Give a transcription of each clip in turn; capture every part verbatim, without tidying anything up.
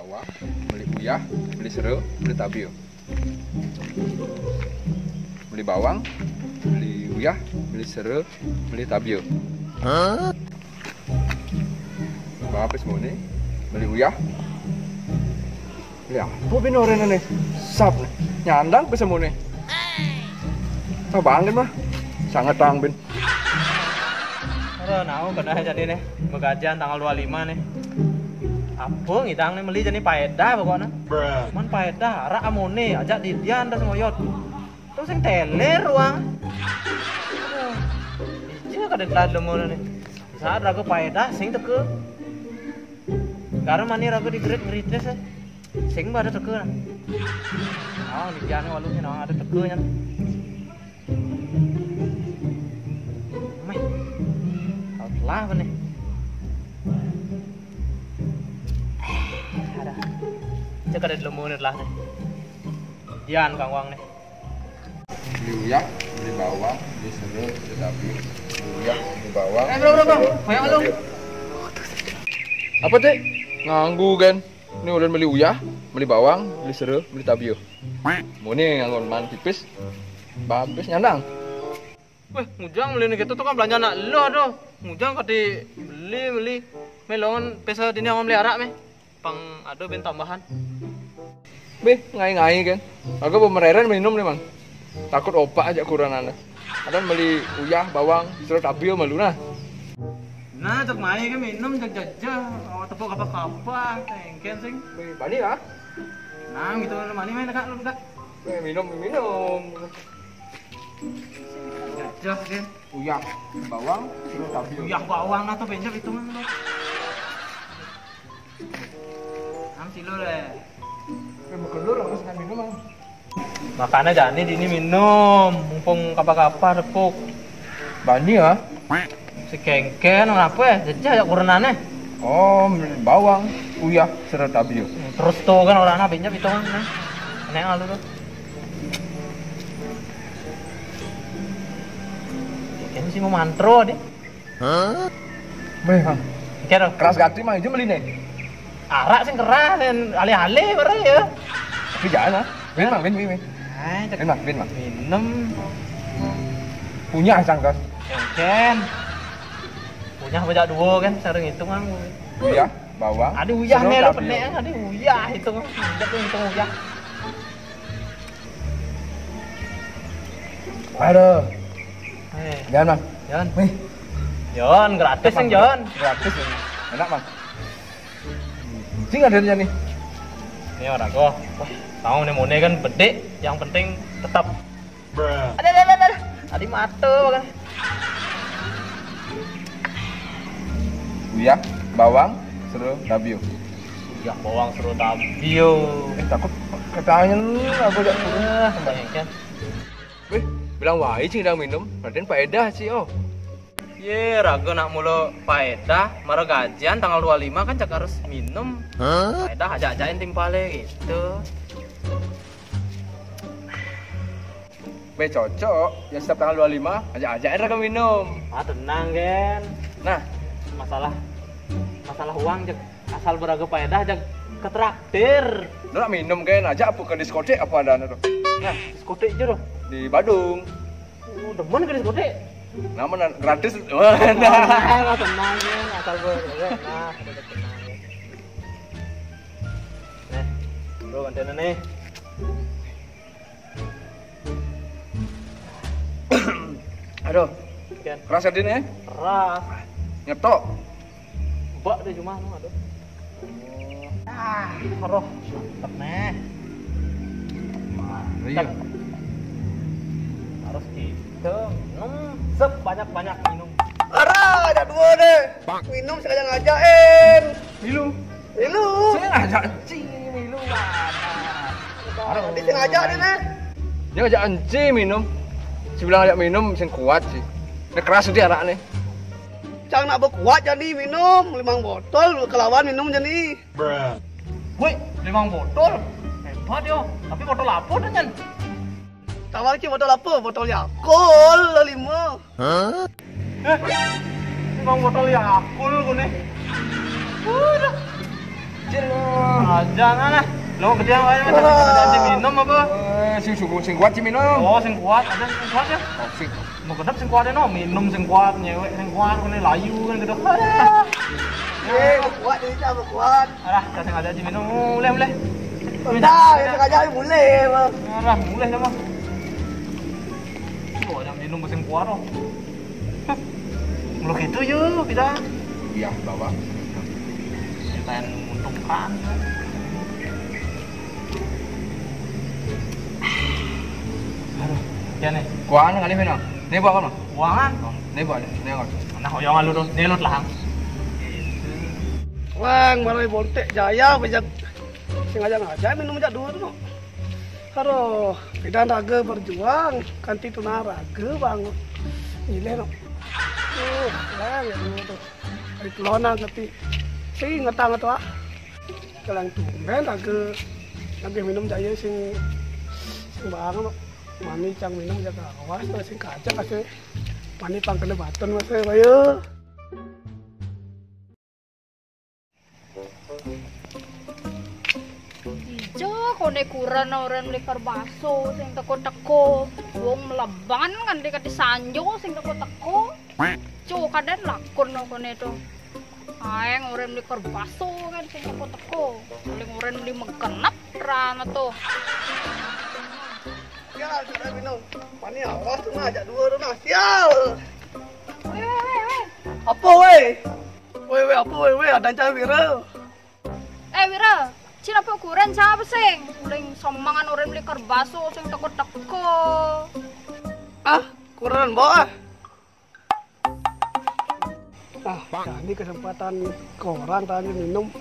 Beli uyah, beli sera, beli tabia. Beli bawang, beli uyah, beli sera, beli tabia. Hah? Beli apa semua ni? Beli uyah. Beli apa bin orang ni? Sap ni. Nyandang ke semua ni? Abang kan mah. Sangat tang bin. Ora nau kena jadi nih, begajian tanggal dua lima nih. Apa ngidang nih meli jadi paedah pokoknya. Man paedah, arak amone, ajak didian dah semoyot. Terus yang teler uang. Aduh, ija kada telat lemu nih. Saat raga paedah, sing teke. Karena mani raga digerit ngeritis ya. Sing ba ada teke nah. Oh, didian waluhnya nah, ada teke nya. Meh. Kau telah apa nih? Ada. Cek ada lemu nih telah nih. Dian kang uang nih. Beli uyah, beli bawang, beli sera, beli tabia. Beli uyah, beli bawang. Eh, bro, bro, bro. Beli sera, beli tabia. Apa, Cik? Nganggu kan? Ini ulun beli uyah, beli bawang, beli sera, beli tabia. Mau nih nganggu man tipis. Babis nyandang. Weh, ngujang beli gitu tuh kan belanja anak lo aduh. Ngujang kati beli beli. Melongan pesa dini awan beli arak meh. Pang ada ben tambahan. Beh, ngai-ngai kan. Aku pemereren minum nih, Mang. Takut opak aja kurang anda. Ada beli uyah, bawang, sera, tabia malu nah. Nah, cek mai kan minum cek jajah, awak tepuk apa-apa, tengken sing. Beh, bani lah. Nah, gitu mani main kak lu kak. Beh, minum minum. Jajah kan. Uyah, bawang, sera, tabia. Uyah bawang atau benjol hitungan lo. Am silo le. Kan bekelur aku senang minum ah. Makanya jani dini minum, mumpung kapa-kapa tepuk. Bani ya? Si kengken apa ya? Jajah ya kurenane. Oh, bawang, uyah, sera, tabia. Terus tuh kan orang nak pinjam itu kan. Nah. Aneh alu tuh. Kayaknya sih mau mantro deh. Hah? Beh, Mang. Kira keras gati Mang, itu beli nih. Arak sing keras dan alih-alih barang ya. Tapi jangan lah. Bin Mang, bin bin bin. Ay, cek Bin Mang, bin Mang. Minum. Punya sangkas. Ken. Punya banyak dua kan, sering itu Mang. Uyah, bawang. Aduh, uyah sera, nih lo tabia. Penek, aduh, uyah itu Mang. Tidak tuh itu uyah. Aduh. Eh. Jangan, Mang. Jangan. Nih. Jangan, gratis Mang, yang jangan. Gratis ini. Enak, Mang. Sing adanya nih. Ini orang kok. Wah, tahu nih mone kan bedik, yang penting tetap. Ada, ada, ada, ada. Tadi mata kan. Uyah, bawang, sera, tabia. Uyah, bawang, sera, tabia. Eh, takut katanya lu aku jak. Ah, bayangkan. Weh, bilang wae cing dang minum, berarti paedah sih oh. Ye, raga nak mula paedah, mara gajian tanggal dua lima kan cak harus minum. Hah? Paedah ajak-ajakin timpale gitu. Be cocok, ya setiap tanggal dua lima ajak-ajakin raga minum. Ah, tenang, Gen. Nah, masalah masalah uang cek asal beraga paedah cek ketraktir. Lu nak minum kan aja apa ke diskotik apa ada anu tuh? Nah, diskotik aja tuh. Di Badung. Oh, demen ke diskotik? Nama nan gratis? Wah, nah. Nah, tenang ya, asal gue ya. Nah, udah tenang ya. Nih, bro, kontennya nih. Aduh, Ken. Keras kan ini? Keras. Nyetok. Bak deh cuma, aduh. Ah, roh. Mantep nih. Iya. Harus gitu. Minum sebanyak-banyak minum. Ara, ada dua deh. Minum sekalian ngajakin. Milu. Milu. Saya ngajak encing ini milu. Aduh. Dia sengaja deh nah. Dia ngajak encing minum. Saya bilang ajak minum, sing kuat sih. Ini keras dia arak nih. Cang nak berkuat jadi minum limang botol kelawan minum jadi. Woi, limang botol. Hebat yo. Tapi botol apa dengan? Tawar ki botol apa? Botol Yakult lima. Hah? Eh, limang botol Yakult ku nih. Udah. Aja nah. Lo gedé waé, ada minum apa? Eh, sing sing sing kuat sih minum. Oh, sing kuat, ada sing kuat ya. Oh, sing. Mau kedap sing kuat no, minum sing kuat, nyewek sing kuat, kene layu kan gitu. Eh, kuat ini apa kuat? Alah, kasih aja aja minum, mulai mulai. Udah, ya sengaja mulai, Bang. Alah, mulai sama. Oh, ada minum sing kuat loh. Kalau gitu yuk kita. Iya, bawa. Kita yang menguntungkan. Aduh, ya nih. Kuangan kali Vino. Nih bawa kan? Kuangan. Nih bawa nih. Nih kan. Nah, hoyong lu tuh. Nih lu telah. Wang, malah bontek jaya bejak. Sengaja ngajak minum jak dulu tuh. Aduh, pidan raga berjuang, kanti tuna raga bang. Milih no. Uh, lah ya dulu tuh. Dari pelonang kanti. Sing ngetang tuh ah. Kelang tumben raga lagi minum jaya sing sing bang no. Mani cang minum jaga awas tuh sing kacak kasih. Mani pang kena baton mas saya bayu. Ijo kone kuran orang beli kerbaso sing teko-teko. Wong meleban kan dia kate sanjo sing teko-teko. Cu kadang lakon no kone to. Aeng orang beli kerbaso kan sing teko-teko. Paling orang beli mengkenep rana to. Ya, sudah minum. Pani awas tuh nah, ajak dua tuh nah. Sial. Weh, weh, weh, weh. Apa weh? Weh, weh, apa weh, weh? Ada cah Wira. Eh, Wira, cina apa kuran siapa sing? Uling somangan orang beli kerbaso sing teko-teko. Ah, kuran bawa. Ah, ini kesempatan korang tadi minum.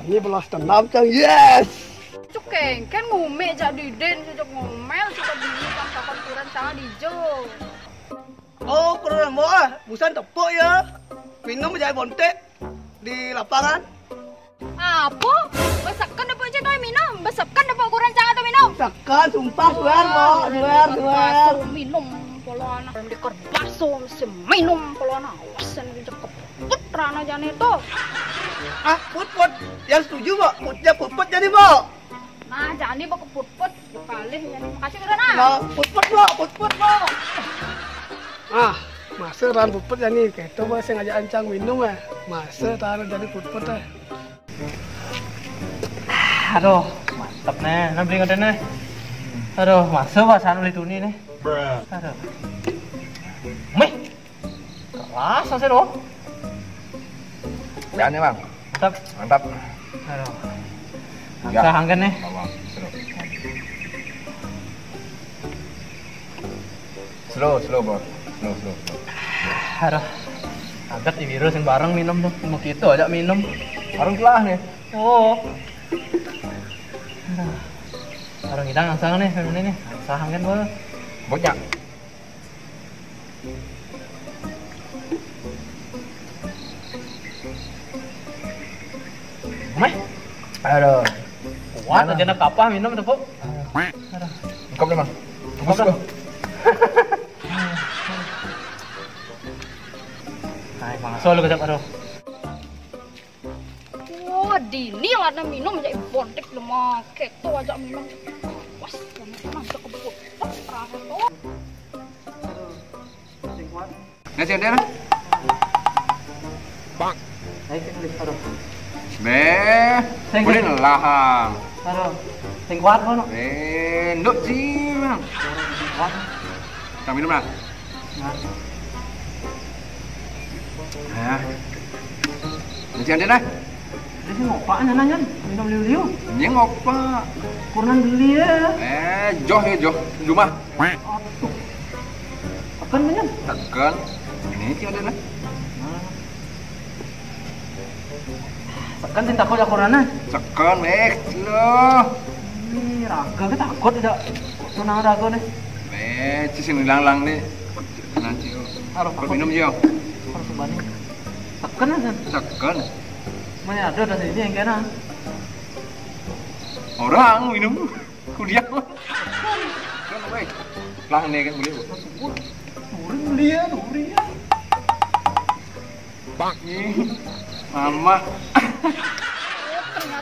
Ini belas dendam, Cang. Yes! Cuk kengken ngumik jak diden, cuk ngomel, cuk dini, Cang, takon kuran, Cang, dijo. Oh, kuran bawa. Busan tepuk ya. Minum aja bontek di lapangan. Apa? Besekan dapat cai minum. Besekan dapat kuran cai atau minum. Sekan, sumpah, suar, Mbok. Suar, suar. Minum, polo anak. Di kerbaso, mesti minum, polo anak. Awas, ini cekep. Putrana jane to. Ah, put-put. Yang setuju, Mbok. Putnya put-put jadi, Mbok. Nah, jane, Mbok, put-put. Kalih, jane. Makasih, Kuran, ah. Nah, put-put, Mbok. Put-put, Mbok. Ah, masa ran put-put jane. Kayak to, Mbok, sing ngajak ancang minum, eh. Masa taruh jane put-put, eh. Aduh, mantep nih, nah beli ngadene. Aduh, masuk pasan beli tuni nih. Aduh. Mih. Keras masih loh. Ya nih, Bang. Mantap. Mantap. Aduh. Ya. Saya angkat nih. Bawang, seru. Slow, slow, bro. Slow, slow, slow. Aduh. Angkat di biru sing bareng minum tuh. Mau gitu aja minum. Bareng telah nih. Oh. Aduh. Bareng kita ngangsang nih, ini nih. Ngangsang kan, bro. Bocah. Meh. Aduh. Kuat aja nak kapah minum tuh, Pok. Aduh. Buka deh, Mang. Buka deh. Hai, Mang. Solo kejap, aduh. Wah, dini lah na minum aja bontek lemah. Keto aja minum. Wah, yang mana bisa kebut. Terasa tuh. Aduh, sing kuat. Nasi ada lah. Bang. Naik sini, aduh. Beh, sing boleh kuat. Lah. Aduh, sing kuat kono. Eh, nduk sih, Bang. Sing kuat. Kita minum lah. Nah. Nah. Nasi ada lah. Ini sih ngopak nyananyan, minum liu-liu. Ini ngopak. Kurang beli ya. Eh, joh ya, joh. Jumah. Aduh. Tekan kan? Tekan. Ini sih ada lah. Nah. Tekan sih takut ya corona. Tekan, eh, lo. Ini raga ke takut tidak. Tunang raga nih. Eh, sih sini lang-lang nih. Nanti. Harus takut. Minum sih, yo. Harus bani. Tekan aja. Tekan. Mana ada dari ini yang kena. Orang minum. Kuliah. Kan, weh. Lah, ini kan boleh, Bu. Duri beli ya, duri ya. Bang. Ih, Mama.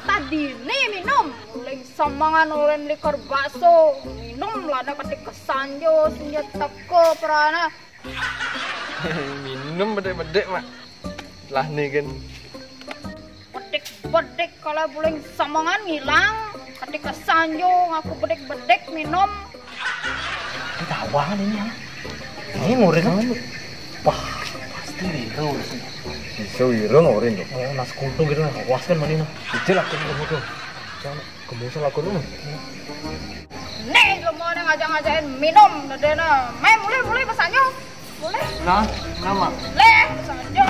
Tadine minum, uling samangan uling likur bakso. Minum lah na ketik kesanjo, senja teko perana. Minum bedek-bedek, Mak. Lah ni kan. Bedik-bedik kalau buling samangan ngilang, ketik kesanjo ngaku bedik-bedik minum. Ini tawang ini ya. Ini murid kan? Wah, pasti liru sih. Bisa liru murid tuh. Oh, nas kuntung gitu nah. Awas kan mana nah. Kecil aku ketemu tuh. Jangan kemusul aku dulu. Nih, lu mau ngajak-ngajakin minum, dedena. Main mulai, mulai pesannya. Mulai. Nah, nama. Leh, pesannya.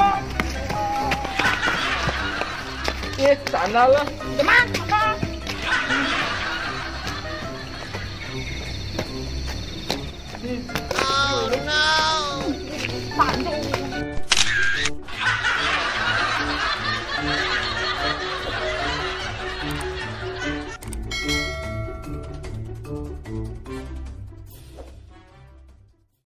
Eh, sana lah. Cuman, apa?